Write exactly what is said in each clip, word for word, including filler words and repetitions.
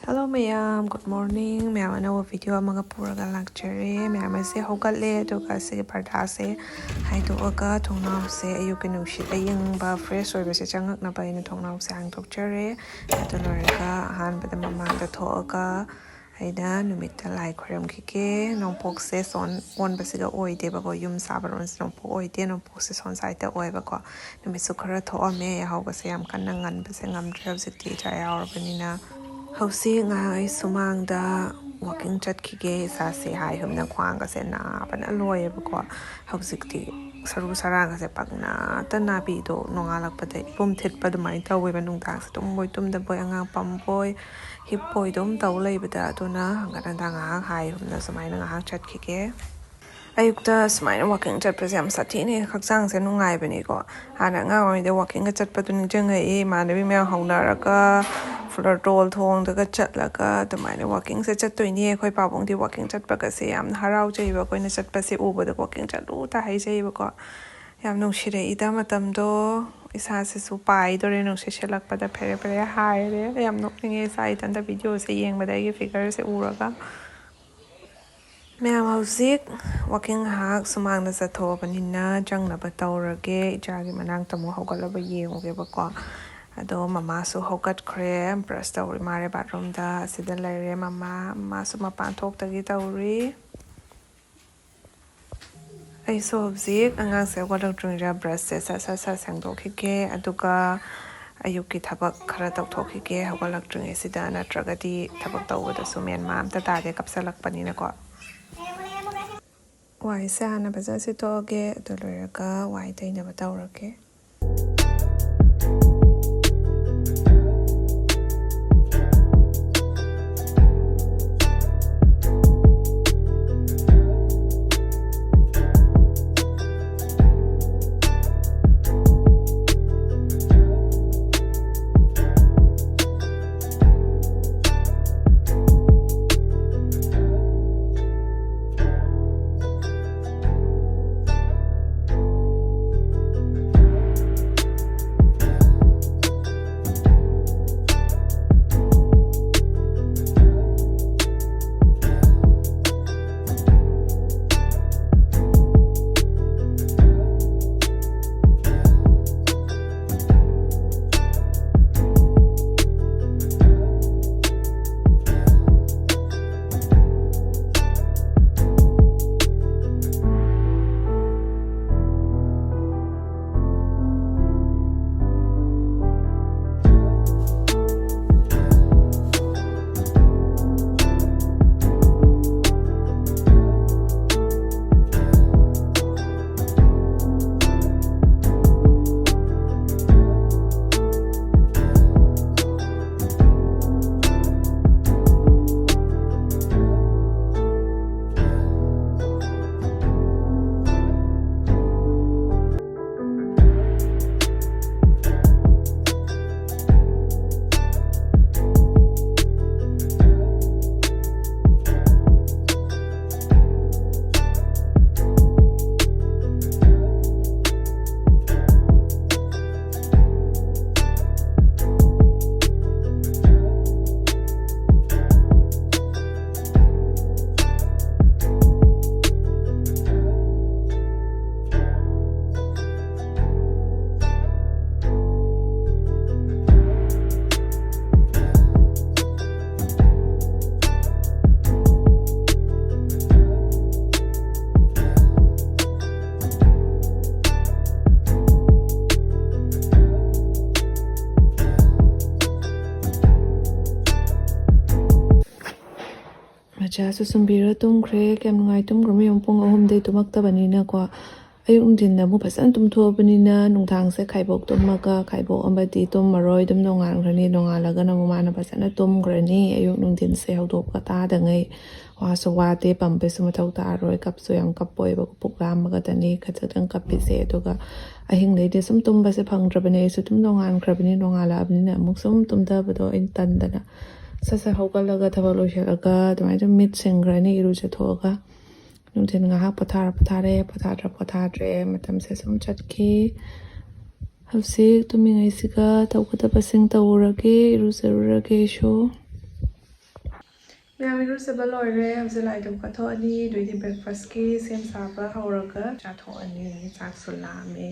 Hello ꯃꯌꯥꯝ, good morning. ꯃꯌꯥꯝ ꯑꯅꯧꯕ video ꯑꯃꯒ ꯄꯨꯔꯒ ꯂꯥꯛꯆꯔꯦ꯫ ꯃꯌꯥꯝ ꯑꯁꯦ ꯍꯧꯒꯠꯂꯦ, ꯑꯗꯨꯒ ꯑꯁꯤꯒꯤ ꯄꯔꯗꯥꯁꯦ ꯍꯥꯏꯗꯣꯛꯑꯒ ꯊꯣꯡꯅꯥꯎꯁꯦ ꯑꯌꯨꯛꯀꯤ ꯅꯨꯡꯁꯤꯠ ꯑꯌꯤꯡꯕ fresh ꯑꯣꯏꯕꯁꯦ ꯆꯪꯉꯛꯅꯕ ꯑꯩꯅ ꯊꯣꯡꯅꯥꯎꯁꯦ ꯍꯥꯡꯗꯣꯛꯆꯔꯦ꯫ ꯑꯗꯨ ꯂꯣꯏꯔꯒ ꯑꯍꯥꯟꯕꯗ ꯃꯃꯥꯡꯗ ꯊꯣꯛꯑꯒ ꯑꯩꯅ ꯅꯨꯃꯤꯠꯇ ꯂꯥꯏ ꯈꯣꯏꯔꯝꯈꯤꯒꯦ꯫ ꯅꯣꯡꯄꯣꯛꯁꯦ ꯁꯣꯟ ꯑꯣꯟꯕꯁꯤꯒ ꯑꯣꯏꯗꯦꯕꯀꯣ, ꯌꯨꯝ ꯁꯥꯕꯔꯣꯝꯁꯦ ꯅꯣꯡꯄꯣꯛ ꯑꯣꯏꯗꯦ, ꯅꯣꯡꯄꯣꯛꯁꯦ ꯁꯣꯟ side ꯑꯣꯏꯕꯀꯣ꯫ ꯅꯨꯃꯤꯠꯁꯨ ꯈꯔ ꯊꯣꯛꯑꯝꯃꯦ, ꯌꯥꯍꯧꯕꯁꯦ ꯌꯥꯝ ꯀꯟꯅ ꯉꯟꯕꯁꯦ ꯉꯝꯗ꯭ꯔꯦ ꯍꯧꯖꯤꯛꯇꯤ ꯏꯆꯥ ꯌꯥꯎꯔꯕꯅꯤꯅ꯫ ꯍꯧꯖꯤꯛ ꯉꯥꯏꯍꯥꯛ ꯑꯩ ꯁꯨꯃꯥꯡꯗ walking ꯆꯠꯈꯤꯒꯦ꯫ ꯏꯁꯥꯁꯦ ꯍꯥꯏꯒꯨꯝꯅ ꯈ꯭ꯋꯥꯡꯒꯁꯦ ꯅꯥꯕꯅ ꯂꯣꯏꯌꯦꯕꯀꯣ꯫ ꯍꯧꯖꯤꯛꯇꯤ ꯁꯔꯨ ꯁꯔꯥꯡꯒꯁꯦ ꯄꯪꯅꯥꯇ ꯅꯥꯕꯤꯗꯣ, ꯅꯣꯡꯉꯥꯜꯂꯛꯄꯗ ꯏꯄꯨꯝ ꯊꯤꯠꯄ ꯑꯗꯨꯃꯥꯏꯅ ꯇꯧꯋꯦꯕ꯫ ꯅꯨꯡꯗꯥꯡꯁꯦ ꯇꯨꯝꯕꯣꯏ ꯇꯨꯝꯗꯕꯣꯏ, ꯑꯉꯥꯡ ꯄꯝꯕꯣꯏ ꯍꯤꯞꯄꯣꯏ ꯑꯗꯨꯝ ꯇꯧ ꯂꯩꯕꯗ꯫ ꯑꯗꯨꯅ ꯍꯪꯒꯠ ꯍꯟꯗꯥ ꯉꯥꯏꯍꯥꯛ ꯍꯥꯏꯒꯨꯝꯅ ꯁꯨꯃꯥꯏꯅ ꯉꯥꯏꯍꯥꯛ ꯆꯠꯈꯤꯒꯦ꯫ ꯑꯌꯨꯛꯇ ꯁꯨꯃꯥꯏꯅ walking ꯆꯠꯄꯁꯦ ꯌꯥꯝ ꯁꯥꯊꯤꯅ ꯍꯛꯆꯥꯡꯁꯦ ꯅꯨꯡꯉꯥꯏꯕꯅꯤꯀꯣ꯫ ꯍꯥꯟꯅ ꯑꯉꯥꯡ ꯑꯣꯏꯔꯤꯉꯩꯗ walkingꯒ ꯆꯠꯄꯗꯣ ꯅꯤꯡꯁꯤꯡꯉꯛꯏ꯫ ꯏꯃꯥꯟꯅꯕꯤ ꯃꯌꯥꯝ ꯍꯧꯅꯔꯒ floor ꯇꯣꯜ ꯊꯣꯡꯗꯒ ꯆꯠꯂꯒ ꯑꯗꯨꯃꯥꯏꯅ walkingꯁꯦ ꯆꯠꯇꯣꯏꯅꯤ꯫ ꯑꯩꯈꯣꯏ ꯄꯥꯕꯨꯡꯗꯤ walking ꯆꯠꯄꯒꯁꯦ ꯌꯥꯝꯅ ꯍꯔꯥꯎꯖꯩꯕꯀꯣ, ꯑꯩꯈꯣꯏꯅ ꯆꯠꯄꯁꯦ ꯎꯕꯗ walking ꯆꯠꯂꯨ ꯇ ꯍꯥꯏꯖꯩꯕꯀꯣ꯫ ꯌꯥꯝ ꯅꯨꯡꯁꯤꯔꯛꯏꯗ ꯃꯇꯝꯗꯣ꯫ ꯏꯁꯥꯁꯤꯁꯨ ꯄꯥꯏꯗꯣꯔꯦ ꯅꯨꯡꯁꯤꯠ ꯁꯤꯠꯂꯛꯄꯗ ꯐꯦꯔꯦ ꯐꯦꯔꯦ ꯍꯥꯏꯔꯦ꯫ ꯌꯥꯝ ꯅꯣꯛꯅꯤꯡꯉꯦ ꯏꯁꯥ ꯏꯊꯟꯇ videoꯁꯦ ꯌꯦꯡꯕꯗ ꯑꯩꯒꯤ figureꯁꯦ ꯎꯔꯒ꯫ ꯃꯌꯥꯝ ꯍꯧꯖꯤꯛ walking ꯉꯥꯏꯍꯥꯛ ꯁꯨꯃꯥꯡꯗ ꯆꯠꯊꯣꯛꯑꯕꯅꯤꯅ ꯆꯪꯅꯕ ꯇꯧꯔꯒꯦ꯫ ꯏꯆꯥꯒꯤ ꯃꯅꯥꯛꯇ ꯑꯃꯨꯛ ꯍꯧꯒꯠꯂꯕ ꯌꯦꯡꯉꯨꯒꯦꯕꯀꯣ꯫ ꯑꯗꯣ ꯃꯃꯥꯁꯨ ꯍꯧꯒꯠꯈ꯭ꯔꯦ, brush ꯇꯧꯔꯤ ꯃꯥꯜꯂꯦ bathroomꯗ꯫ ꯑꯁꯤꯗ ꯂꯩꯔꯦ ꯃꯃꯥ, ꯃꯃꯥꯁꯨ ꯃꯄꯥꯟ ꯊꯣꯛꯇꯒꯤ ꯇꯧꯔꯤ꯫ ꯑꯩꯁꯨ ꯍꯧꯖꯤꯛ ꯑꯉꯥꯡꯁꯦ ꯍꯧꯒꯠꯂꯛꯇ꯭ꯔꯤꯉꯩꯗ brushꯁꯦ ꯁꯠ ꯁꯠ ꯁꯠ ꯁꯦꯡꯗꯣꯛꯈꯤꯒꯦ, ꯑꯗꯨꯒ ꯑꯌꯨꯛꯀꯤ ꯊꯕꯛ ꯈꯔ ꯇꯧꯊꯣꯛꯈꯤꯒꯦ ꯍꯧꯒꯠꯂꯛꯇ꯭ꯔꯤꯉꯩꯁꯤꯗ, ꯅꯠꯇ꯭ꯔꯒꯗꯤ ꯊꯕꯛ ꯇꯧꯕꯗꯁꯨ ꯃꯦꯟ ꯃꯥꯟ ꯑꯝꯇ ꯇꯥꯗꯦ ꯀꯞꯁꯜꯂꯛꯄꯅꯤꯅꯀꯣ꯫ ꯋꯥꯏꯁꯦ ꯍꯥꯟꯅ ꯐꯖꯅ ꯁꯤꯠꯇꯣꯛꯑꯒꯦ, ꯑꯗꯨ ꯂꯣꯏꯔꯒ ꯋꯥꯏ ꯇꯩꯅꯕ ꯇꯧꯔꯒꯦ꯫ ꯃꯆꯥꯁꯨ ꯁꯨꯝꯕꯤꯔ ꯇꯨꯝꯈ꯭ꯔꯦ꯫ ꯀꯌꯥꯝ ꯅꯨꯡꯉꯥꯏ ꯇꯨꯝꯈ꯭ꯔꯕ ꯌꯦꯡꯉꯨ, ꯄꯨꯡ ꯑꯍꯨꯝꯗꯩ ꯇꯨꯝꯃꯛꯇꯕꯅꯤꯅꯀꯣ꯫ ꯑꯌꯨꯛ ꯅꯨꯡꯊꯤꯟꯗ ꯑꯃꯨꯛ ꯐꯖꯅ ꯇꯨꯝꯊꯣꯛꯑꯕꯅꯤꯅ ꯅꯨꯡꯗꯥꯡꯁꯦ ꯈꯥꯏꯕꯣꯛ ꯇꯨꯝꯃꯒ, ꯈꯥꯏꯕꯣꯛ ꯑꯃꯗꯤ ꯇꯨꯝꯃꯔꯣꯏ, ꯑꯗꯨꯝ ꯅꯣꯡꯉꯥꯟꯈ꯭ꯔꯅꯤ꯫ ꯅꯣꯡꯉꯥꯜꯂꯒꯅ ꯑꯃꯨꯛ ꯃꯥꯅ ꯐꯖꯅ ꯇꯨꯝꯈ꯭ꯔꯅꯤ꯫ ꯑꯌꯨꯛ ꯅꯨꯡꯊꯤꯟꯁꯦ ꯍꯧꯗꯣꯛꯄ ꯇꯥꯗꯉꯩ꯫ ꯋꯥꯁꯨ ꯋꯥꯗꯦ, ꯄꯝꯕꯩꯁꯨ ꯃꯊꯧ ꯇꯥꯔꯔꯣꯏ, ꯀꯞꯁꯨ ꯌꯥꯝ ꯀꯞꯄꯣꯏꯕ, ꯄꯨꯛ ꯂꯥꯝꯃꯒꯗꯅꯤ꯫ ꯈꯖꯤꯛꯇꯪ ꯀꯞꯄꯤꯁꯦ꯫ ꯑꯗꯨꯒ ꯑꯍꯤꯡꯗꯩꯗꯤ ꯁꯨꯝ ꯇꯨꯝꯕꯁꯦ ꯐꯪꯗ꯭ꯔꯕꯅꯦ꯫ ꯑꯩꯁꯨ ꯑꯗꯨꯝ ꯅꯣꯡꯉꯥꯟꯈ꯭ꯔꯕꯅꯤ꯫ ꯅꯣꯡꯉꯥꯜꯂꯛꯑꯕꯅꯤꯅ ꯑꯃꯨꯛ ꯁꯨꯝ ꯇꯨꯝꯊꯕꯗꯣ ꯑꯩꯅ ꯇꯟꯗꯅ ꯁꯠ ꯁꯠ ꯍꯧꯒꯠꯂꯒ ꯊꯕꯛ ꯂꯣꯏꯁꯤꯜꯂꯒ ꯑꯗꯨꯃꯥꯏꯅ ꯑꯗꯨꯝ ꯃꯤꯠ ꯁꯤꯡꯈ꯭ꯔꯅꯤ, ꯏꯔꯨꯖꯊꯣꯛꯑꯒ꯫ ꯅꯨꯡꯊꯤꯟ ꯉꯥꯏꯍꯥꯛ ꯄꯣꯊꯥꯔ ꯄꯣꯊꯥꯔꯦ, ꯄꯣꯊꯥꯗ꯭ꯔ ꯄꯣꯊꯥꯗ꯭ꯔꯦ꯫ ꯃꯇꯝꯁꯦ ꯁꯨꯝ ꯆꯠꯈꯤ꯫ ꯍꯧꯖꯤꯛ ꯇꯨꯝꯃꯤꯉꯩꯁꯤꯒ ꯇꯧꯒꯗꯕꯁꯤꯡ ꯇꯧꯔꯒꯦ, ꯏꯔꯨꯖꯔꯨꯔꯒꯦ ꯑꯩꯁꯨ꯫ ꯃꯌꯥꯝ ꯏꯔꯨꯖꯕ ꯂꯣꯏꯔꯦ꯫ ꯍꯧꯖꯤꯛ ꯂꯥꯏ ꯙꯨꯞ ꯀꯠꯊꯣꯛꯑꯅꯤ꯫ ꯑꯗꯨꯏꯗꯤ breakfastꯀꯤ ꯁꯦꯝ ꯁꯥꯕ ꯍꯧꯔꯒ ꯆꯥꯊꯣꯛꯑꯅꯤ꯫ ꯆꯥꯛꯁꯨ ꯂꯥꯝꯃꯦ꯫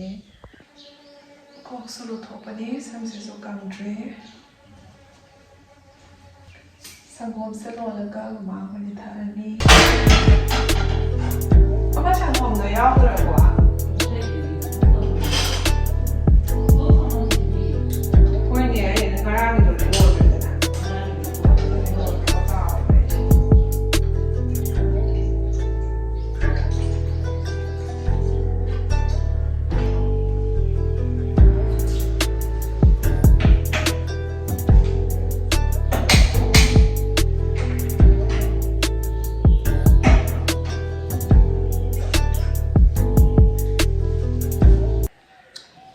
ꯀꯣꯛꯁꯨ ꯂꯨꯊꯣꯛꯄꯅꯤ꯫ ꯁꯝꯁꯤꯁꯨ ꯀꯪꯗ꯭ꯔꯦ꯫ ꯁꯪꯒꯣꯝꯁꯦ ꯂꯣꯜꯂꯒ ꯃꯃꯥ ꯍꯣꯏꯅ ꯊꯛꯑꯅꯤ꯫ ꯑꯃ ꯁꯪꯒꯣꯝꯗꯣ ꯌꯥꯎꯗ꯭ꯔꯕꯣ? ꯍꯣꯏꯅꯦ, ꯑꯩꯅ ꯉꯔꯥꯡꯒꯤꯗꯣ ꯂꯣꯜꯂꯦꯗꯅ꯫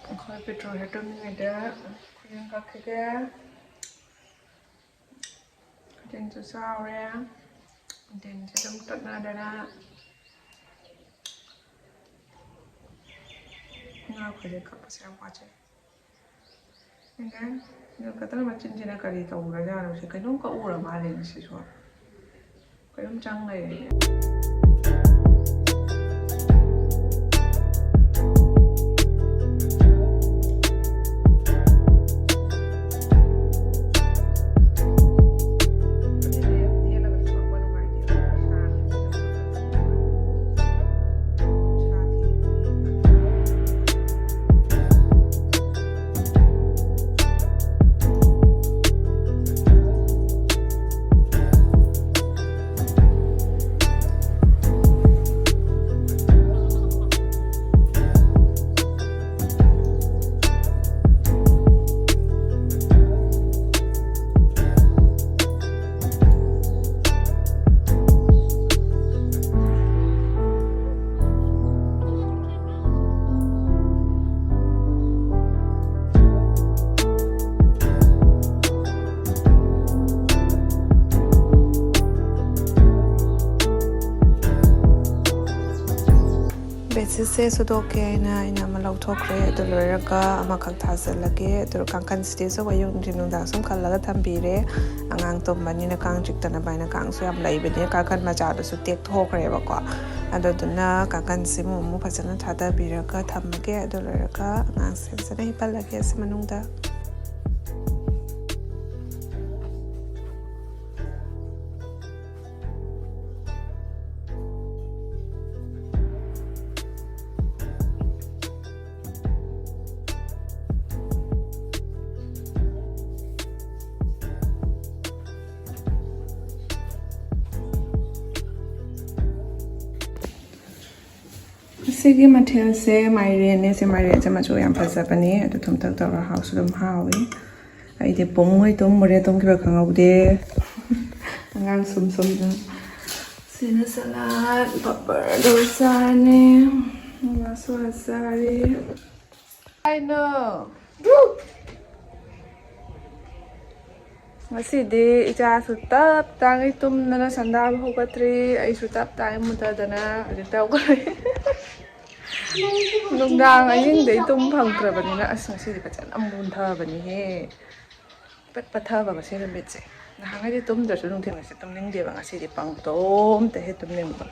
ꯑꯩꯈꯣꯏ petrol ꯍꯦꯛ ꯇꯨꯝꯃꯤꯉꯩꯗ ꯈꯨꯌꯦꯡ ꯀꯛꯈꯤꯒꯦ꯫ ꯇꯤꯟꯁꯨ ꯆꯥꯎꯔꯦ꯫ ꯇꯤꯟꯁꯦ ꯑꯗꯨꯝ ꯇꯠꯅꯗꯅ ꯉꯥ ꯈꯨꯗꯤꯡ ꯀꯛꯄꯁꯦ ꯌꯥꯝ ꯋꯥꯖꯩ꯫ ꯑꯗꯨꯒ ꯀꯇꯔ ꯃꯆꯤꯟꯁꯤꯅ ꯀꯔꯤ ꯇꯧꯈ꯭ꯔꯖꯥꯠꯅꯣ? ꯁꯤ ꯀꯩꯅꯣꯝ ꯀꯛꯎꯔ ꯃꯥꯜꯂꯦ ꯉꯁꯤꯁꯨ꯫ ꯀꯩꯅꯣꯝ ꯆꯪ ꯂꯩꯔꯦ꯫ ꯁꯤꯁꯦ ꯁꯨꯗꯣꯛꯀꯦ ꯍꯥꯏꯅ ꯑꯩꯅ ꯑꯃ ꯂꯧꯊꯣꯛꯈ꯭ꯔꯦ꯫ ꯑꯗꯨ ꯂꯣꯏꯔꯒ ꯑꯃꯈꯛ ꯊꯥꯖꯤꯜꯂꯒꯦ꯫ ꯑꯗꯨ ꯀꯥꯡꯈꯟꯁꯤꯗꯤ ꯑꯁꯨꯝ ꯑꯌꯨꯛ ꯅꯨꯡꯊꯤꯜ ꯅꯨꯡꯗꯥꯡ ꯁꯨꯝ ꯈꯜꯂꯒ ꯊꯝꯕꯤꯔꯦ꯫ ꯑꯉꯥꯡ ꯇꯨꯝꯕꯅꯤꯅ ꯀꯥꯡ ꯆꯤꯛꯇꯅꯕ ꯍꯥꯏꯅ ꯀꯥꯡꯁꯨ ꯌꯥꯝ ꯂꯩꯕꯅꯤꯅ ꯀꯥꯡꯈꯟ ꯃꯆꯥꯗꯨꯁꯨ ꯇꯦꯛꯊꯣꯛꯈ꯭ꯔꯦꯕꯀꯣ꯫ ꯑꯗꯨꯗꯨꯅ ꯀꯥꯡꯈꯟꯁꯤꯃꯨꯛ ꯑꯃꯨꯛ ꯐꯖꯅ ꯊꯥꯗꯕꯤꯔꯒ ꯊꯝꯃꯒꯦ꯫ ꯑꯗꯨ ꯂꯣꯏꯔꯒ ꯑꯉꯥꯡꯁꯦ ꯐꯖꯅ ꯍꯤꯞꯍꯜꯂꯒꯦ ꯑꯁꯤ ꯃꯅꯨꯡꯗ꯫ ꯁꯤꯒꯤ ꯃꯊꯦꯜꯁꯦ ꯃꯥꯏꯔꯦꯟꯅꯦ꯫ ꯁꯤ ꯃꯥꯏꯔꯦꯟꯁꯦ ꯃꯆꯨ ꯌꯥꯝ ꯐꯖꯕꯅꯦ꯫ ꯑꯗꯨ ꯊꯨꯝꯇꯛ ꯇꯧꯔ ꯍꯥꯎꯁꯨ ꯑꯗꯨꯝ ꯍꯥꯎꯋꯤ꯫ ꯑꯩꯗꯤ ꯄꯨꯡ ꯍꯣꯏ ꯇꯨꯝꯃꯨꯔꯦ, ꯇꯨꯝꯈꯤꯕ ꯈꯪꯍꯧꯗꯦ꯫ ꯑꯉꯥꯡ ꯁꯨꯝ ꯁꯨꯝꯅ꯫ ꯁꯤꯅ ꯁꯂꯥꯗ, ꯄꯥꯄꯔꯗꯨ ꯆꯥꯔꯅꯤ꯫ ꯃꯃꯥꯁꯨ ꯆꯥꯔꯤ꯫ ꯀꯩꯅꯣ? ꯉꯁꯤꯗꯤ ꯏꯆꯥꯁꯨ ꯇꯞ ꯇꯥꯉꯩ ꯇꯨꯝꯗꯅ ꯁꯟꯗꯥꯕ ꯍꯧꯒꯠꯇ꯭ꯔꯤ꯫ ꯑꯩꯁꯨ ꯇꯞ ꯇꯥꯉꯩ ꯃꯨꯟꯊꯗꯅ ꯍꯧꯖꯤꯛꯇ ꯍꯧꯒꯠꯂꯦ꯫ ꯅꯨꯡꯗꯥꯡ ꯑꯍꯤꯡꯗꯩ ꯇꯨꯝ ꯐꯪꯗ꯭ꯔꯕꯅꯤꯅ ꯑꯁ ꯉꯁꯤꯗꯤ ꯐꯖꯅ ꯃꯨꯟꯊꯕꯅꯤꯍꯦ꯫ ꯄꯠ ꯄꯠꯊꯕ ꯉꯁꯤ ꯅꯨꯃꯤꯠꯁꯦ꯫ ꯅꯍꯥꯟꯈꯩꯗꯤ ꯇꯨꯝꯗ꯭ꯔꯁꯨ ꯅꯨꯡꯊꯤꯜꯁꯦ ꯇꯨꯝꯅꯤꯡꯗꯦꯕ, ꯉꯁꯤꯗꯤ ꯄꯪꯇꯨꯝꯗ ꯍꯦꯛ ꯇꯨꯝꯅꯤꯡꯕ꯫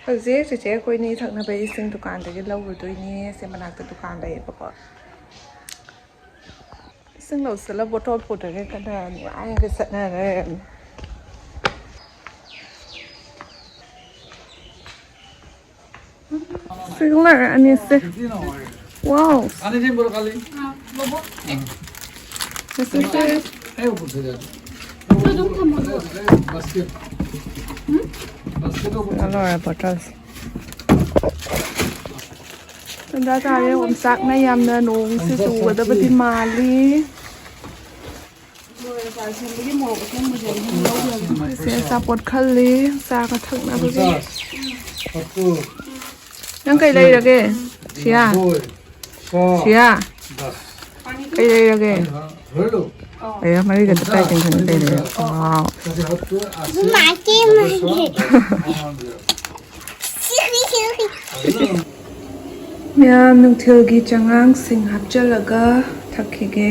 ꯍꯧꯖꯤꯛ ꯆꯦꯆꯦ ꯑꯩꯈꯣꯏꯅꯤ ꯊꯛꯅꯕ ꯏꯁꯤꯡ ꯗꯨꯀꯥꯟꯗꯒꯤ ꯂꯧꯔꯨꯗꯣꯏꯅꯦ꯫ ꯁꯤ ꯃꯅꯥꯛꯇ ꯗꯨꯀꯥꯟ ꯂꯩꯌꯦꯕꯀꯣ꯫ ꯏꯁꯤꯡ ꯂꯧꯁꯤꯜꯂ ꯕꯣꯇꯜ ꯄꯨꯗ꯭ꯔꯒ ꯀꯅꯥ ꯅꯨꯡꯉꯥꯏꯅꯒ ꯆꯠꯅꯔꯦ꯫ ꯁꯤꯒ ꯂꯩꯔꯦ ꯑꯅꯤꯁꯦ꯫ Wow. This is it. ꯁꯤꯒ ꯂꯣꯏꯔꯦ ꯕꯣꯇꯜꯁꯦ꯫ ꯇꯟꯖꯥ ꯆꯥꯔꯦ, ꯑꯣꯝꯆꯥꯛꯅ ꯌꯥꯝꯅ ꯅꯣꯡꯁꯦ ꯆꯨꯒꯗꯕꯗꯤ ꯃꯥꯜꯂꯤ꯫ ꯁꯦ ꯑꯆꯥꯄꯣꯠ ꯈꯜꯂꯤ, ꯆꯥꯒ ꯊꯛꯅꯕꯒꯤ꯫ ꯅꯪ ꯀꯩ ꯂꯩꯔꯒꯦ? ꯁꯤꯌꯥ? ꯁꯤꯌꯥ? ꯀꯩ ꯂꯩꯔꯒꯦ? ꯑꯌꯥ, ꯃꯔꯤꯒ ꯇꯠꯇꯥꯏ ꯀꯩꯅꯣ ꯀꯩ ꯂꯩꯔꯒꯦ? Wow. ꯃꯥꯒꯤ, ꯃꯥꯒꯤ꯫ ꯃꯌꯥꯝ ꯅꯨꯡꯊꯤꯜꯒꯤ ꯆꯉꯥꯡꯁꯤꯡ ꯍꯥꯞꯆꯤꯜꯂꯒ ꯊꯛꯈꯤꯒꯦ꯫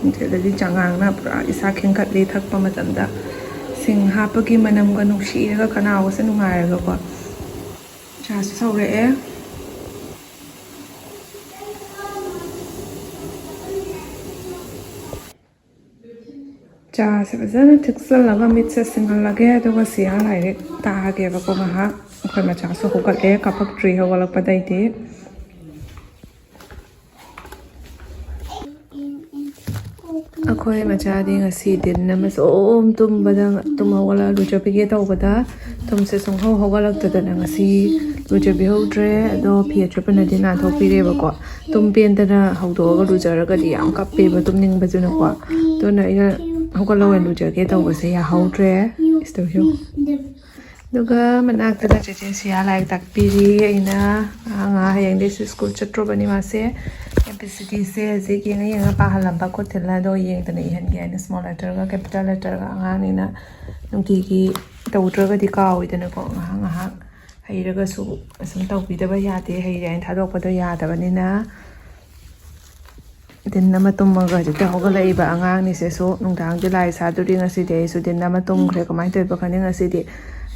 ꯅꯨꯡꯊꯤꯜꯗꯗꯤ ꯆꯉꯥꯡꯅ ꯄꯨꯔꯥ ꯏꯁꯥ ꯈꯤꯡꯒꯠꯂꯤ, ꯊꯛꯄ ꯃꯇꯝꯗ꯫ ꯁꯤꯡ ꯍꯥꯞꯄꯒꯤ ꯃꯅꯝꯒ ꯅꯨꯡꯁꯤꯔꯒ ꯈꯅꯥꯎꯒꯁꯦ ꯅꯨꯡꯉꯥꯏꯔꯒꯀꯣ꯫ ꯆꯥꯁꯨ ꯁꯧꯔꯛꯑꯦ꯫ ꯆꯥꯁꯦ ꯐꯖꯅ ꯊꯛꯆꯜꯂꯒ ꯃꯤꯠꯁꯦ ꯁꯤꯡꯍꯜꯂꯒꯦ, ꯑꯗꯨꯒ ꯁꯤꯌꯥ ꯂꯥꯏꯔꯤꯛ ꯇꯥꯛꯑꯒꯦꯕꯀꯣ ꯉꯥꯏꯍꯥꯛ꯫ ꯑꯩꯈꯣꯏ ꯃꯆꯥꯁꯨ ꯍꯧꯒꯠꯂꯦ, ꯀꯥꯄꯛꯇ꯭ꯔꯤ ꯍꯧꯒꯠꯂꯛꯄꯗꯩꯗꯤ꯫ ꯑꯩꯈꯣꯏ ꯃꯆꯥꯗꯤ ꯉꯁꯤ ꯗꯤꯟ ꯑꯃ ꯁꯨꯝ ꯇꯨꯝꯕꯗ, ꯇꯨꯝ ꯍꯧꯒꯠꯂꯒ ꯂꯨꯖꯕꯤꯒꯦ ꯇꯧꯕꯗ ꯇꯨꯝꯁꯦ ꯁꯨꯡꯍꯧ ꯍꯧꯒꯠꯂꯛꯇꯗꯅ ꯉꯁꯤ ꯂꯨꯖꯕꯤꯍꯧꯗ꯭ꯔꯦ꯫ ꯑꯗꯣ ꯐꯤ ꯑꯆꯣꯠꯄꯅꯗꯤ ꯅꯥꯟꯊꯣꯛꯄꯤꯔꯦꯕꯀꯣ꯫ ꯇꯨꯝ ꯄꯦꯟꯗꯅ ꯍꯧꯗꯣꯛꯑꯒ ꯂꯨꯖꯔꯒꯗꯤ ꯌꯥꯝ ꯀꯞꯄꯦꯕ ꯇꯨꯝꯅꯤꯡꯕꯗꯨꯅꯀꯣ꯫ ꯑꯗꯨꯅ ꯑꯩꯅ ꯍꯧꯒꯠꯂꯒ ꯂꯨꯖꯒꯦ ꯇꯧꯕꯁꯦ ꯌꯥꯍꯧꯗ꯭ꯔꯦ꯫ ꯏꯁꯇꯧꯁꯨ꯫ ꯑꯗꯨꯒ ꯃꯅꯥꯛꯇꯅ ꯆꯦꯆꯦ ꯁꯤꯌꯥ ꯂꯥꯏꯔꯤꯛ ꯇꯥꯛꯄꯤꯔꯤ꯫ ꯑꯩꯅ ꯑꯉꯥꯡ ꯍꯌꯦꯡꯗꯩꯁꯨ ꯁ꯭ꯀꯨꯜ ꯆꯠꯇ꯭ꯔꯣꯕꯅꯤ ꯃꯥꯁꯦ꯫ ꯑꯦ ꯕꯤ ꯁꯤ ꯗꯤꯁꯦ ꯍꯧꯖꯤꯛ ꯌꯦꯡꯉ ꯌꯦꯡꯉ ꯄꯥꯍꯜꯂꯝꯕ ꯈꯣꯠꯍꯜꯂ ꯑꯗꯣ ꯌꯦꯡꯗꯅ ꯏꯍꯟꯒꯦ ꯍꯥꯏꯅ ꯁ꯭ꯃꯣꯜ ꯂꯦꯇꯔꯒ ꯀꯦꯄꯤꯇꯦꯜ ꯂꯦꯇꯔꯒ ꯑꯉꯥꯡꯅꯤꯅ ꯅꯨꯡꯇꯤꯒꯤ ꯇꯧꯗ꯭ꯔꯒꯗꯤ ꯀꯥꯎꯋꯤꯗꯅꯀꯣ꯫ ꯉꯥꯏꯍꯥꯛ ꯉꯥꯏꯍꯥꯛ ꯍꯩꯔꯒꯁꯨ ꯑꯁꯨꯝ ꯇꯧꯕꯤꯗꯕ ꯌꯥꯗꯦ, ꯍꯩꯔꯦ ꯍꯥꯏꯅ ꯊꯥꯗꯣꯛꯄꯗꯣ ꯌꯥꯗꯕꯅꯤꯅ꯫ ꯗꯤꯟ ꯑꯃ ꯇꯨꯝꯃꯒ ꯍꯧꯖꯤꯛꯇ ꯍꯧꯒꯠꯂꯛꯏꯕ ꯑꯉꯥꯡꯅꯤꯁꯤꯁꯨ꯫ ꯅꯨꯡꯗꯥꯡꯗꯤ ꯂꯥꯏ ꯁꯥꯗꯣꯔꯤ ꯉꯁꯤꯗꯤ꯫ ꯑꯩꯁꯨ ꯗꯤꯟ ꯑꯃ ꯇꯨꯝꯈ꯭ꯔꯦ꯫ ꯀꯃꯥꯏꯅ ꯇꯧꯔꯤꯕ ꯈꯪꯗꯦ ꯉꯁꯤꯗꯤ꯫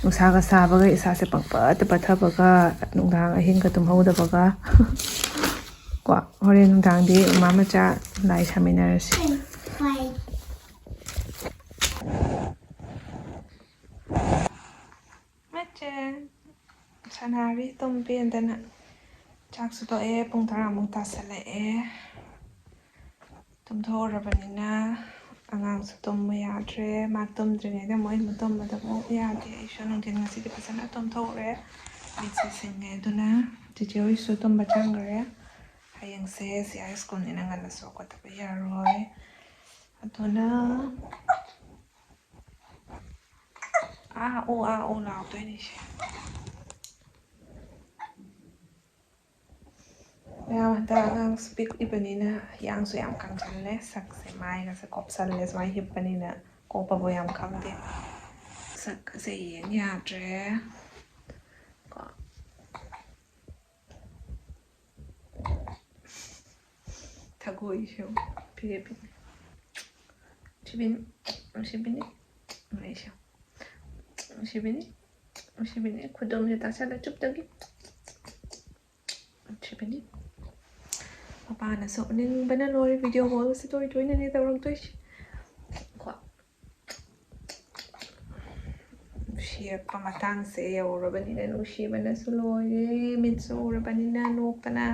ꯅꯨꯡꯁꯥꯒ ꯁꯥꯕꯒ ꯏꯁꯥꯁꯦ ꯄꯪꯄꯠꯇ ꯄꯠꯊꯕꯒ ꯅꯨꯡꯗꯥꯡ ꯑꯍꯤꯡꯒ ꯇꯨꯝꯍꯧꯗꯕꯒ꯫ ꯀꯣ, ꯍꯣꯔꯦꯟ ꯅꯨꯡꯗꯥꯡꯗꯤ ꯃꯃꯥ ꯃꯆꯥ ꯂꯥꯏ ꯁꯥꯃꯤꯟꯅꯔꯁꯤ꯫ ꯃꯆꯦ ꯁꯅꯥꯔꯤ ꯇꯨꯝ ꯄꯦꯟꯗꯅ꯫ ꯆꯥꯛꯁꯨ ꯇꯣꯛꯑꯦ, ꯄꯨꯡ ꯇꯔꯥꯃꯨꯛ ꯇꯥꯁꯜꯂꯛꯑꯦ꯫ ꯇꯨꯝꯊꯣꯛꯎꯔꯕꯅꯤꯅ ꯑꯉꯥꯡꯁꯨ ꯇꯨꯝꯕ ꯌꯥꯗ꯭ꯔꯦ꯫ ꯃꯥ ꯇꯨꯝꯗ꯭ꯔꯤꯉꯩꯗ ꯃꯣꯏ ꯇꯨꯝꯕꯗ ꯑꯃꯨꯛ ꯌꯥꯗꯦ꯫ ꯑꯩꯁꯨ ꯅꯨꯡꯊꯤꯜ ꯉꯁꯤꯗꯤ ꯐꯖꯅ ꯇꯨꯝꯊꯣꯛꯎꯔꯦ꯫ ꯃꯤꯠꯁꯦ ꯁꯤꯡꯉꯦ꯫ ꯑꯗꯨꯅ ꯆꯤꯆꯦ ꯍꯣꯏꯁꯨ ꯇꯨꯝꯕ ꯆꯪꯈ꯭ꯔꯦ꯫ ꯍꯌꯦꯡꯁꯦ ꯁꯤꯌꯥ ꯁ꯭ꯀꯨꯜꯅꯤꯅ ꯉꯟꯅꯁꯨ ꯍꯧꯒꯠꯇꯕ ꯌꯥꯔꯣꯏ꯫ ꯑꯗꯨꯅ ꯑꯥ ꯎ ꯑꯥ ꯎ ꯂꯥꯎꯗꯣꯏꯅꯤꯁꯦ꯫ ꯃꯌꯥꯝ ꯍꯟꯗꯛ ꯑꯉꯥꯡꯁꯨ ꯄꯤꯛꯏꯕꯅꯤꯅ ꯌꯥꯡꯁꯨ ꯌꯥꯝ ꯀꯪꯁꯜꯂꯦ, ꯁꯛꯁꯦ ꯃꯥꯏꯒꯁꯦ ꯀꯣꯞꯁꯜꯂꯦ ꯁꯨꯃꯥꯏꯅ ꯍꯤꯞꯄꯅꯤꯅ꯫ ꯀꯣꯞꯄꯕꯨ ꯌꯥꯝ ꯈꯪꯗꯦ꯫ ꯁꯛ ꯑꯁꯦ ꯌꯦꯡ ꯌꯥꯗ꯭ꯔꯦ꯫ ꯀꯣ꯫ ꯊꯒꯣꯏꯁꯦ ꯌꯦꯡꯉꯨ, ꯐꯤꯔꯦꯞꯄꯤꯅꯤ꯫ ꯁꯤꯕꯤꯅꯤ, ꯁꯤꯕꯤꯅꯤ, ꯁꯤꯕꯤꯅꯤ, ꯁꯤꯕꯤꯅꯤ꯫ ꯈꯨꯗꯣꯝꯁꯦ ꯇꯥꯁꯜꯂ ꯆꯨꯞꯇꯒꯤ꯫ ꯁꯤꯕꯤꯅꯤ꯫ ꯃꯄꯥꯅꯁꯨ ꯎꯅꯤꯡꯕꯅ ꯂꯣꯏꯔꯦ꯫ Video callꯁꯦ ꯇꯣꯏ ꯇꯣꯏꯅꯅꯦ ꯇꯧꯔꯛꯇꯣꯏꯁꯦ꯫ ꯀꯣ꯫ ꯅꯨꯡꯁꯤꯔꯛꯄ ꯃꯇꯥꯡꯁꯦ ꯌꯧꯔꯕꯅꯤꯅ ꯅꯨꯡꯁꯤꯕꯅꯁꯨ ꯂꯣꯏꯔꯦ꯫ ꯃꯤꯠꯁꯨ ꯎꯔꯕꯅꯤꯅ ꯅꯣꯛꯇꯅ꯫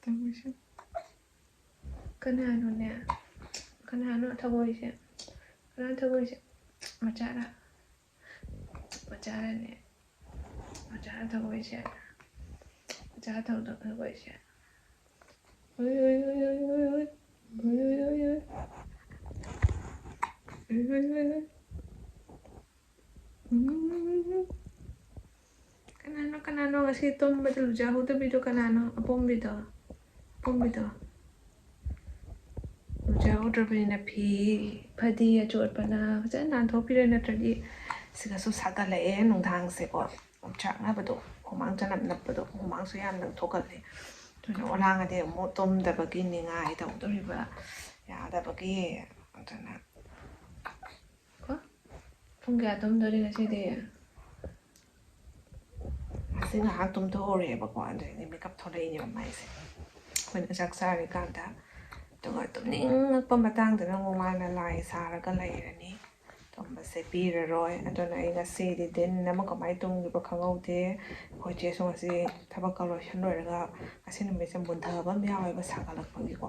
ꯇꯧꯔꯤꯁꯦ꯫ ꯀꯅꯥꯅꯣꯅꯦ? ꯀꯅꯥꯅꯣ ꯊꯒꯣꯏꯁꯦ? ꯀꯅꯥ ꯊꯒꯣꯏꯁꯦ? ꯃꯆꯥꯔ? ꯃꯆꯥꯔꯅꯦ? ꯃꯆꯥ ꯊꯒꯣꯏꯁꯦ? ꯃꯆꯥ ꯊꯧꯗꯣ ꯊꯒꯣꯏꯁꯦ? ꯎꯏ, ꯎꯏ, ꯎꯏ, ꯎꯏ, ꯎꯏ, ꯎꯏ꯫ ꯎꯏ, ꯎꯏ, ꯎꯏ, ꯎꯏ꯫ ꯎꯏ, ꯎꯏ, ꯎꯏ, ꯎꯏ꯫ ꯎꯝ꯫ ꯀꯅꯥꯅꯣ, ꯀꯅꯥꯅꯣ ꯉꯁꯤ ꯇꯨꯝꯕꯗ ꯂꯨꯖꯍꯧꯗꯕꯤꯗꯣ ꯀꯅꯥꯅꯣ? ꯑꯄꯣꯝꯕꯤꯗꯣ? ꯑꯄꯣꯝꯕꯤꯗꯣ? ꯂꯨꯖꯍꯧꯗ꯭ꯔꯕꯅꯤꯅ ꯐꯤ ꯐꯗꯤ ꯑꯆꯣꯠꯄꯅ ꯐꯖꯅ ꯅꯥꯟꯊꯣꯛꯄꯤꯔꯦ, ꯅꯠꯇ꯭ꯔꯗꯤ ꯁꯤꯒꯁꯨ ꯁꯥꯒꯠꯂꯛꯑꯦ ꯅꯨꯡꯗꯥꯡꯁꯦꯀꯣ꯫ ꯑꯣꯝꯆꯥꯛꯅꯕꯗꯣ, ꯍꯨꯃꯥꯡ ꯆꯅꯞ ꯅꯞꯄꯗꯣ, ꯍꯨꯃꯥꯡꯁꯨ ꯌꯥꯝꯅ ꯊꯣꯛꯀꯜꯂꯦ꯫ ꯑꯗꯨꯅ ꯑꯣꯂꯥꯡꯉꯗꯤ ꯑꯃꯨꯛ ꯇꯨꯝꯗꯕꯒꯤ ꯅꯤꯡꯉꯥꯏ ꯇꯧꯗꯣꯔꯤꯕ ꯌꯥꯗꯕꯒꯤ꯫ ꯑꯗꯨꯅ ꯀꯣ? ꯄꯨꯡ ꯀꯌꯥ ꯇꯨꯝꯗꯣꯔꯤ ꯉꯁꯤꯗꯤ? ꯉꯁꯤ ꯉꯥꯏꯍꯥꯛ ꯇꯨꯝꯊꯣꯛꯎꯔꯦꯕꯀꯣ, ꯑꯗꯨꯗꯒꯤ ꯃꯤꯀꯞ ꯊꯣꯛꯂꯛꯏꯅꯦꯕ ꯃꯥꯏꯁꯦ꯫ ꯑꯩꯈꯣꯏꯅ ꯆꯥꯛ ꯆꯥꯔꯤꯀꯥꯟꯗ, ꯑꯗꯨꯒ ꯇꯨꯝꯅꯤꯡꯉꯛꯄ ꯃꯇꯥꯡꯗꯅ ꯑꯃꯨꯛ ꯃꯥꯅ ꯂꯥꯏ ꯁꯥꯔꯒ ꯂꯩꯔꯅꯤ꯫ ꯇꯨꯝꯕꯁꯦ ꯄꯤꯔꯔꯣꯏ꯫ ꯑꯗꯨꯅ ꯑꯩ ꯉꯁꯤꯗꯤ ꯗꯤꯟ ꯑꯃ ꯀꯃꯥꯏꯅ ꯇꯨꯝꯈꯤꯕ ꯈꯪꯍꯧꯗꯦ꯫ ꯑꯩꯈꯣꯏ ꯆꯦꯁꯨ ꯉꯁꯤ ꯊꯕꯛꯀ ꯂꯣꯏꯁꯟ ꯂꯣꯏꯔꯒ ꯉꯁꯤ ꯅꯨꯃꯤꯠꯁꯦ ꯃꯨꯟꯊꯕ ꯑꯃ ꯌꯥꯎꯋꯦꯕ ꯁꯥꯒꯠꯂꯛꯄꯒꯤꯀꯣ꯫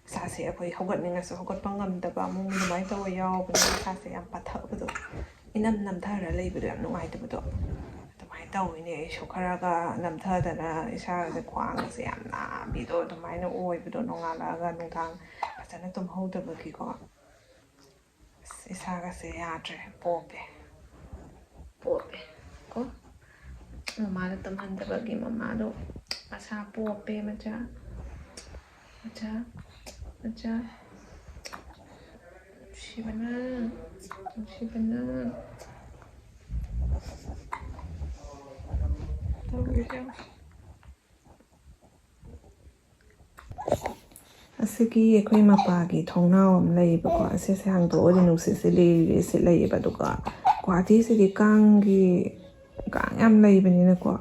ꯏꯁꯥꯁꯦ ꯑꯩꯈꯣꯏ ꯍꯧꯒꯠꯅꯤꯡꯉꯁꯨ ꯍꯧꯒꯠꯄ ꯉꯝꯗꯕ ꯑꯃꯨꯛ ꯑꯗꯨꯃꯥꯏꯅ ꯇꯧꯕ ꯌꯥꯎꯕꯅꯤꯅ ꯏꯁꯥꯁꯦ ꯌꯥꯝ ꯄꯠꯊꯕꯗꯣ, ꯏꯅꯝ ꯅꯝꯊꯔ ꯂꯩꯕꯗꯣ ꯌꯥꯝ ꯅꯨꯡꯉꯥꯏꯇꯕꯗꯣ ꯑꯗꯨꯃꯥꯏꯅ ꯇꯧꯋꯤꯅꯦ꯫ ꯑꯩꯁꯨ ꯈꯔꯒ ꯅꯝꯊꯗꯅ ꯏꯁꯥꯒꯁꯦ ꯈ꯭ꯋꯥꯡꯒꯁꯦ ꯌꯥꯝ ꯅꯥꯕꯤꯗꯣ ꯑꯗꯨꯃꯥꯏꯅ ꯑꯣꯏꯕꯗꯣ ꯅꯣꯡꯉꯥꯜꯂꯛꯑꯒ ꯅꯨꯡꯗꯥꯡ ꯐꯖꯅ ꯇꯨꯝꯍꯧꯗꯕꯒꯤꯀꯣ꯫ ꯑꯁ, ꯏꯁꯥꯒꯁꯦ ꯌꯥꯗ꯭ꯔꯦ, ꯄꯣꯞꯄꯦ꯫ ꯄꯣꯞꯄꯦ ꯀꯣ꯫ ꯃꯃꯥꯗꯣ ꯇꯨꯝꯍꯟꯗꯕꯒꯤ ꯃꯃꯥꯗꯣ ꯃꯁꯥ ꯄꯣꯞꯄꯦ, ꯃꯆꯥ꯫ ꯃꯆꯥ, ꯃꯆꯥ꯫ ꯅꯨꯡꯁꯤꯕꯅ, ꯅꯨꯡꯁꯤꯕꯅ꯫ ꯇꯧꯔꯤꯁꯦ ꯌꯦꯡꯉꯣ꯫ ꯁꯤꯒꯤ ꯑꯩꯈꯣꯏ ꯃꯄꯥꯒꯤ ꯊꯣꯡꯅꯥꯎ ꯑꯃ ꯂꯩꯌꯦꯕꯀꯣ꯫ ꯑꯁꯤꯁꯦ ꯍꯥꯡꯗꯣꯛꯑꯗꯤ ꯅꯨꯡꯁꯤꯠꯁꯦ ꯂꯤꯔꯤ ꯂꯤꯔꯤ ꯁꯤꯠꯂꯛꯑꯦꯕ꯫ ꯑꯗꯨꯒ ꯒꯨꯍꯥꯇꯤꯁꯤꯗꯤ ꯀꯥꯡꯒꯤ, ꯀꯥꯡ ꯌꯥꯝ ꯂꯩꯕꯅꯤꯅꯀꯣ,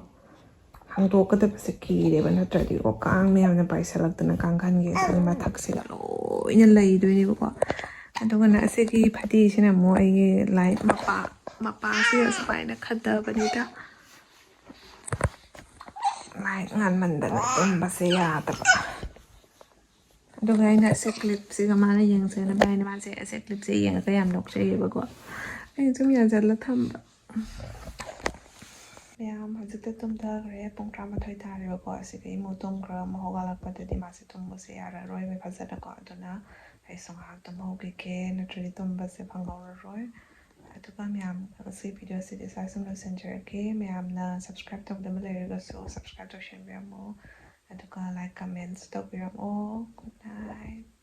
ꯍꯥꯡꯗꯣꯛꯀꯗꯕꯁꯦ ꯀꯤꯔꯦꯕ꯫ ꯅꯠꯇ꯭ꯔꯗꯤꯀꯣ, ꯀꯥꯡ ꯃꯌꯥꯝꯅ ꯄꯥꯏꯁꯜꯂꯛꯇꯅ ꯀꯥꯡꯈꯟꯒꯤ ꯑꯁꯤꯒꯤ ꯃꯊꯛꯁꯤꯗ ꯂꯣꯏꯅ ꯂꯩꯗꯣꯏꯅꯦꯕꯀꯣ꯫ ꯑꯗꯨꯒꯅ ꯑꯁꯤꯒꯤ ꯐꯗꯤꯁꯤꯅ ꯑꯃꯨꯛ ꯑꯩꯒꯤ ꯂꯥꯏꯛ ꯃꯄꯥ, ꯃꯄꯥꯁꯤꯗ ꯁꯨꯃꯥꯏꯅ ꯈꯟꯗꯕꯅꯤꯗ꯫ ꯂꯥꯏꯛ ꯉꯥꯟꯃꯟꯗꯅ ꯇꯨꯝꯕꯁꯦ ꯌꯥꯗꯕ꯫ ꯑꯗꯨꯒ ꯑꯩꯅ ꯑꯁꯤ ꯀ꯭ꯂꯤꯞꯁꯤꯒ ꯃꯥꯅ ꯌꯦꯡꯁꯦꯅ ꯍꯥꯏꯅ, ꯃꯥꯁꯦ ꯑꯁꯤ ꯀ꯭ꯂꯤꯞꯁꯦ ꯌꯦꯡꯉꯒ ꯌꯥꯝ ꯅꯣꯛꯆꯩꯌꯦꯕꯀꯣ꯫ ꯑꯩꯅ ꯁꯨꯝ ꯌꯥꯟꯁꯤꯜꯂ ꯊꯝꯕ꯫ ꯃꯌꯥꯝ ꯍꯧꯖꯤꯛꯇ ꯇꯨꯝꯊꯈ꯭ꯔꯦ, ꯄꯨꯡ ꯇꯔꯥꯃꯥꯊꯣꯏ ꯇꯥꯔꯦꯕꯀꯣ꯫ ꯑꯁꯤꯗ ꯏꯃꯨ ꯇꯨꯝꯈ꯭ꯔ ꯑꯃꯨꯛ ꯍꯧꯒꯠꯂꯛꯄꯗꯗꯤ ꯃꯥꯁꯦ ꯇꯨꯝꯕꯁꯦ ꯌꯥꯔꯔꯣꯏꯕ ꯐꯖꯅꯀꯣ꯫ ꯑꯗꯨꯅ ꯑꯩꯁꯨ ꯉꯥꯏꯍꯥꯛ ꯇꯨꯝꯍꯧꯈꯤꯒꯦ, ꯅꯠꯇ꯭ꯔꯗꯤ ꯇꯨꯝꯕꯁꯦ ꯐꯪꯍꯧꯔꯔꯣꯏ꯫ ꯑꯗꯨꯒ ꯃꯌꯥꯝ, ꯉꯁꯤ ꯚꯤꯗꯤꯑꯣꯁꯤꯗꯤ ꯁ꯭ꯋꯥꯏ ꯁꯨꯝ ꯂꯣꯏꯁꯤꯟꯖꯔꯒꯦ꯫ ꯃꯌꯥꯝꯅ ꯁꯕꯁꯀ꯭ꯔꯥꯏꯕ ꯇꯧꯗꯕ ꯂꯩꯔꯒꯁꯨ ꯁꯕꯁꯀ꯭ꯔꯥꯏꯕ ꯇꯧꯁꯟꯕꯤꯔꯝꯃꯣ꯫ ꯑꯗꯨꯒ ꯂꯥꯏꯛ, ꯀꯃꯦꯟꯁ ꯇꯧꯕꯤꯔꯝꯃꯣ꯫ Good night꯫